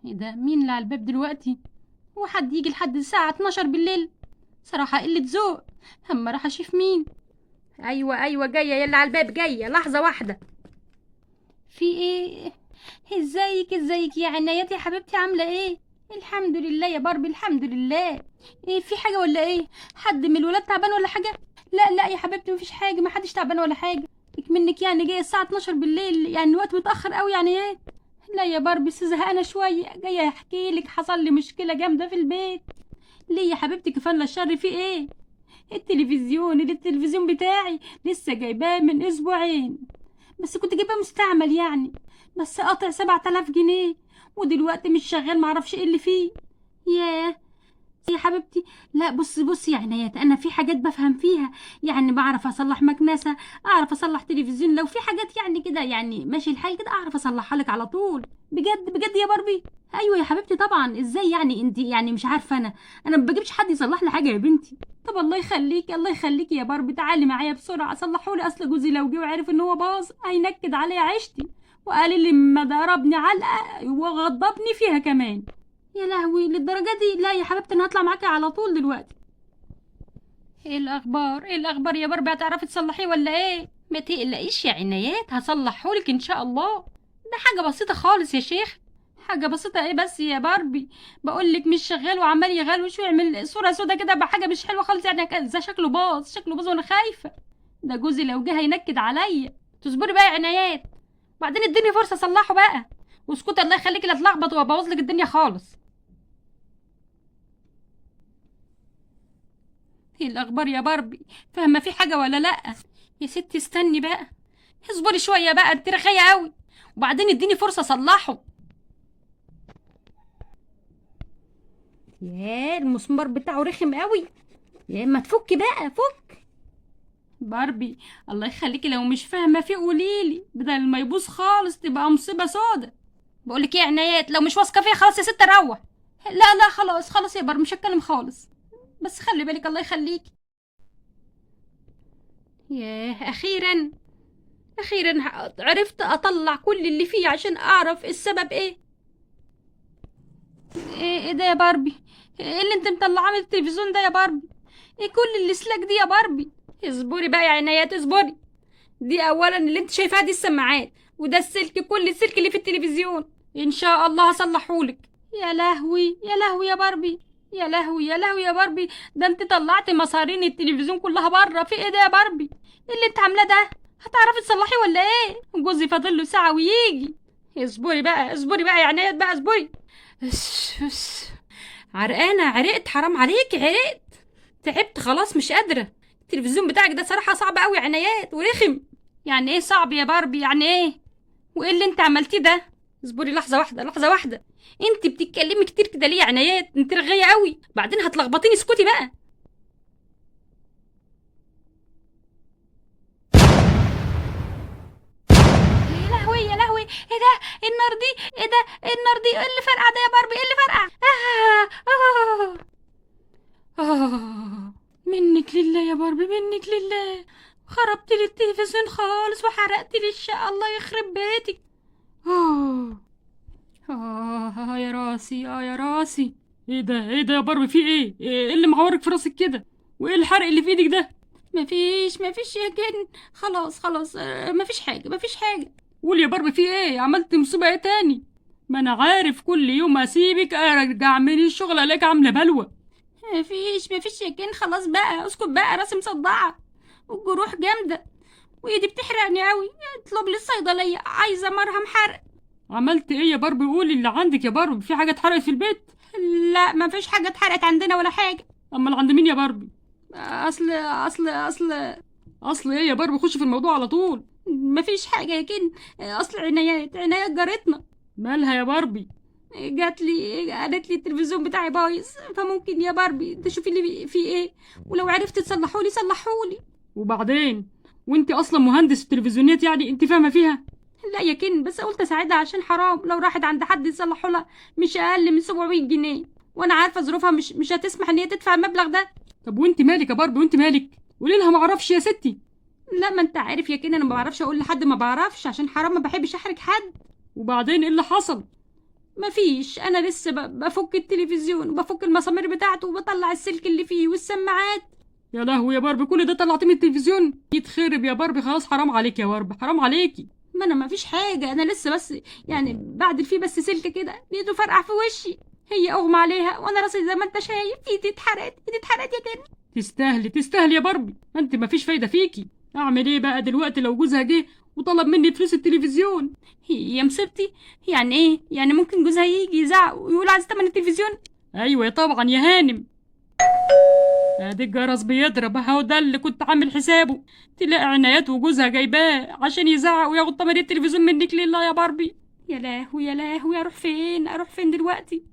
ايه ده؟ مين اللي على الباب دلوقتي؟ هو حد يجي لحد الساعة 12 بالليل؟ صراحة قلة ذوق. اما راح اشوف مين. ايوه ايوه جاية، يلا على الباب جاية، لحظة واحدة. في ايه؟ ازيك ازيك يا عنايات يا حبيبتي، عاملة ايه؟ الحمد لله يا باربي الحمد لله. ايه في حاجة ولا ايه؟ حد من الولاد تعبان ولا حاجة؟ لا لا يا حبيبتي مفيش حاجة، ما حدش تعبان ولا حاجة. منك يعني جاية الساعة 12 بالليل، يعني الوقت متأخر قوي يعني ايه؟ لا يا باربي بس زهقانة شوية، جاية احكي لك حصل لي مشكلة جامدة في البيت. ليه يا حبيبتي؟ كفانا الشر، في ايه؟ التلفزيون، التلفزيون بتاعي لسه جايباه من اسبوعين، بس كنت جايباه مستعمل يعني، بس قاطع 7000 جنيه ودلوقتي مش شغال، معرفش ايه اللي فيه. ياه يا حبيبتي. لا بصي بصي يا عنايات، انا في حاجات بفهم فيها، يعني بعرف اصلح مكنسة، اعرف اصلح تلفزيون، لو في حاجات يعني كده يعني ماشي الحال كده اعرف اصلحها لك على طول. بجد بجد يا باربي؟ ايوه يا حبيبتي طبعا، ازاي يعني انت يعني مش عارفه؟ انا ما بجيبش حد يصلح لي حاجة يا بنتي. طب الله يخليكي الله يخليكي يا باربي، تعالي معايا بسرعة صلحولي، اصل جوزي لو جه وعرف ان هو باظ هينكد عليا عيشتي، وقال لي ما ضربني علقه وغضبني فيها كمان. يا لهوي للدرجة دي؟ لا يا حبيبتي انا هطلع معاكي على طول دلوقتي. ايه الاخبار؟ ايه الاخبار يا باربي؟ هتعرفي تصلحيه ولا ايه؟ ما تقلقيش يا عنايات هصلحهولك ان شاء الله، ده حاجة بسيطة خالص يا شيخ. حاجة بسيطة ايه بس يا باربي؟ بقولك مش شغال وعمال يغلوش ويعمل صوره سودا كده بحاجة مش حلوة خالص، يعني زي شكله باظ، شكله باظ وانا خايفة ده جوزي لو جه هينكد عليا. تصبري بقى يا عنايات، بعدين اديني فرصة اصلحه بقى. واسكتي الله يخليكي لا اتلخبط وابوظ لك الدنيا خالص. ايه الاخبار يا باربي؟ فاهمه في حاجة ولا لا؟ يا ستي استني بقى، اصبري شوية بقى، انت رخيه قوي، وبعدين اديني فرصة اصلحه. يا المسمار بتاعه رخم قوي، يا اما تفكي بقى فك. باربي الله يخليكي لو مش فاهمه فيه قوليلي، بدل ما يبوظ خالص تبقى مصيبة سودا. بقولك ايه يا عنايات، لو مش واثقة فيا خلاص يا ست روح. لا لا خلاص خلاص يا باربي مش هتكلم خالص، بس خلي بالك الله يخليكي. ياه اخيرا اخيرا عرفت اطلع كل اللي فيه عشان اعرف السبب ايه. ايه ده يا باربي؟ ايه اللي انت مطلعاه من التلفزيون ده يا باربي؟ ايه كل الاسلاك دي يا باربي؟ اصبري بقى يا عنايات اصبري. دي اولا اللي انت شايفاها دي السماعات، وده السلك، كل السلك اللي في التلفزيون ان شاء الله هصلحهولك. يا لهوي يا لهوي يا باربي، يا لهوي يا لهوي يا باربي، ده انت طلعتي مصارين التلفزيون كلها بره. في ايه ده يا باربي؟ ايه اللي انت عاملاه ده؟ هتعرفي تصلحي ولا ايه؟ جوزي فاضل له ساعة ويجي. اصبري بقى اصبري بقى يا عنايات بقى اصبري. اس عرقانه، عرقت، حرام عليكي عرقت، تعبت خلاص مش قادرة. التلفزيون بتاعك ده صراحة صعب قوي يا عنايات ورخم. يعني ايه صعب يا باربي؟ يعني ايه؟ وايه اللي انت عملتيه ده؟ اصبري لحظة واحدة لحظة واحدة، انت بتتكلمي كتير كده ليه يا عنايات؟ انت رغيه قوي، بعدين هتلخبطيني. اسكتي بقى. يا لهوي يا لهوي، ايه ده؟ ايه النار دي؟ ايه ده؟ ايه النار دي؟ ايه اللي فرقع ده يا باربي؟ ايه اللي فرقع؟ آه آه آه. منك لله يا باربي، منك لله، خربت لي التلفزيون خالص وحرقت لي الشقة، الله يخرب بيتك. آه آه يا راسي، آه يا راسي. ايه ده؟ ايه ده يا باربي؟ في ايه؟ ايه اللي معورك في راسك كده؟ وايه الحرق اللي في ايدك ده؟ مفيش مفيش يا جن، خلاص خلاص، مفيش حاجة مفيش حاجة. قول يا باربي في ايه؟ عملت مصيبة ايه تاني؟ ما انا عارف كل يوم اسيبك ارجع من الشغل الاقيك عاملة بلوى. مفيش مفيش يا جن، خلاص بقى اسكت بقى، راسي مصدعة والجروح جامدة وايدي بتحرقني قوي، اطلب لي الصيدلية، عايزة مرهم حرق. عملت ايه يا باربي؟ قولي اللي عندك يا باربي، في حاجة اتحرقت في البيت؟ لا مفيش حاجة اتحرقت عندنا ولا حاجة. امال عند مين يا باربي؟ اصل اصل اصل اصل ايه يا باربي؟ خش في الموضوع على طول. مفيش حاجة يا كن، اصل عنايات، عنايات جارتنا. مالها يا باربي؟ جات لي قالت لي التلفزيون بتاعي بايظ، فممكن يا باربي تشوفي لي فيه ايه، ولو عرفت تصلحولي صلحولي. وبعدين وانت اصلا مهندس التلفزيونات يعني انت فاهمه فيها؟ لا يا كن، بس قلت اساعدها عشان حرام لو راحت عند حد يصلحوا لها مش اقل من 700 جنيه، وانا عارفه ظروفها مش هتسمح ان هي تدفع المبلغ ده. طب وانت مالك يا باربي؟ وانت مالك؟ قولي لها ما اعرفش يا ستي. لا ما انت عارف يا كن، انا ما بعرفش اقول لحد ما بعرفش، عشان حرام ما بحبش احرج حد. وبعدين ايه اللي حصل؟ مفيش، انا لسه بفك التلفزيون وبفك المسامير بتاعته وبطلع السلك اللي فيه والسماعات. يا لهوي يا باربي، كل ده طلعتيه من التلفزيون؟ يتخرب يا باربي، خلاص حرام عليك يا باربي، حرام عليكي. ما انا مفيش حاجة، انا لسه بس يعني بعدل فيه بس سلك كده، لقيته فرقع في وشي. هي اغمى عليها وانا راسي زي ما انت شايف، ايدي اتحرقت، ايدي اتحرقت يا كن. تستاهلي تستاهلي يا باربي، ما انت مفيش فايده فيكي. اعمل ايه بقى دلوقتي لو جوزها جه وطلب مني فلوس التلفزيون؟ يا مصيبتي، يعني ايه؟ يعني ممكن جوزها يجي يزعق ويقول عايز تمن التلفزيون؟ ايوه طبعا يا هانم. ادي الجرس بيضرب اهو، ده اللي كنت عامل حسابه. تلاقي عنايات وجوزها جايباه عشان يزعق وياخد تمن التلفزيون منك لله يا باربي. يا لهوي يا لهوي، اروح فين؟ اروح فين دلوقتي؟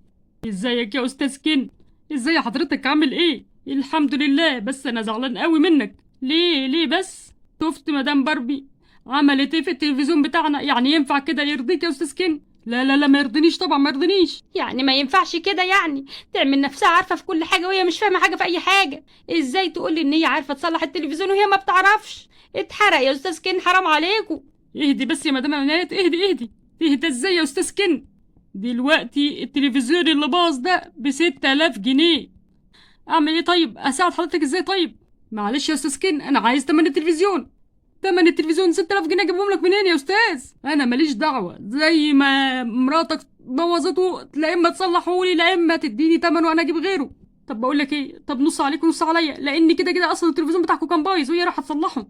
ازيك يا استاذ كن؟ ازاي حضرتك، عامل ايه؟ الحمد لله، بس انا زعلان قوي منك. ليه ليه بس؟ شفت مدام باربي عملت ايه في التلفزيون بتاعنا؟ يعني ينفع كده يرضيك يا استاذ كن؟ لا لا لا، ما يرضينيش طبعا، ما يرضينيش. يعني ما ينفعش كده، يعني تعمل نفسها عارفه في كل حاجة وهي مش فاهمه حاجة في اي حاجة. ازاي تقولي ان هي عارفه تصلح التلفزيون وهي ما بتعرفش؟ اتحرق يا استاذ كن، حرام عليكم. اهدي بس يا مدام عنايات، اهدي اهدي. تهدى ازاي يا استاذ كن؟ دلوقتي التلفزيون اللي باظ ده ب6000 جنيه. اعمل ايه طيب؟ اساعد حضرتك ازاي طيب؟ معلش يا استاذ كن، انا عايز تمن التلفزيون. تمن التلفزيون 6000 جنيه اجيبهم لك منين يا استاذ؟ انا ماليش دعوه، زي ما مراتك بوظته لا اما تصلحه لي لا اما تديني تمنه وانا اجيب غيره. طب بقول لك ايه، طب نص عليك ونص عليا، لان كده كده اصلا التلفزيون بتاعكم كان بايظ وهي راح تصلحه.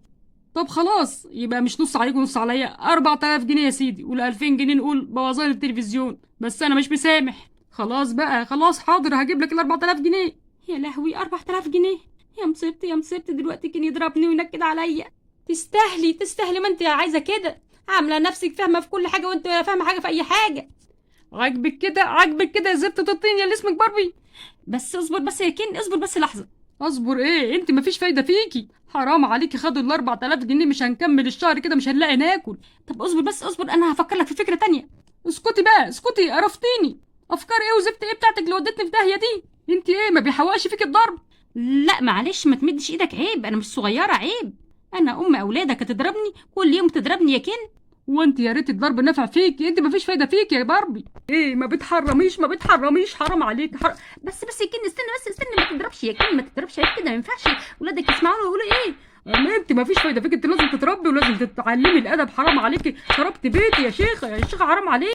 طب خلاص، يبقى مش نص عليك ونص عليا، 4000 جنيه يا سيدي، ولا 2000 جنيه نقول بوظان التلفزيون، بس انا مش مسامح. خلاص بقى خلاص، حاضر هجيب لك ال 4000 جنيه. يا لهوي، 4000 جنيه؟ يا مصيبتي يا مصيبتي، دلوقتي كان يضربني وينكد عليا. تستاهلي تستاهلي، ما انت عايزه كده، عامله نفسك فاهمه في كل حاجة وانت ولا فاهمه حاجة في اي حاجة. عاجبك كده؟ عاجبك كده يا زفت الطين يا اللي اسمك باربي؟ بس اصبر بس يا كن، اصبر بس لحظة. اصبر ايه؟ انت مفيش فايده فيكي، حرام عليكي، خدوا ال 4000 جنيه، مش هنكمل الشهر كده، مش هنلاقي ناكل. طب اصبر بس اصبر، انا هفكر لك في فكرة تانية. اسكتي بقى اسكتي، قرفتيني. افكار ايه وزفت ايه بتاعتك اللي ودتني في داهية دي؟ انت ايه، ما بيحوقش فيك الضرب؟ لا معلش، ما تمدش ايدك، عيب، انا مش صغيرة، عيب. انا ام اولادك هتضربني كل يوم؟ تضربني يا كن؟ وانت يا ريت الضرب نفع فيكي، انت مفيش فايده فيكي يا باربي. ايه ما بتحرميش، ما بتحرميش، حرام عليك، حرام. بس بس يا كن، استنى بس استنى، ما تضربش يا كن، ما تضربش، عيب كده، ما ينفعش ولادك يسمعونا ويقولوا ايه. ما انت مفيش فايده فيك، انت لازم تتربي ولازم تتعلمي الادب، حرام عليكي، خربت بيتي يا شيخه، يا شيخه حرام عليك.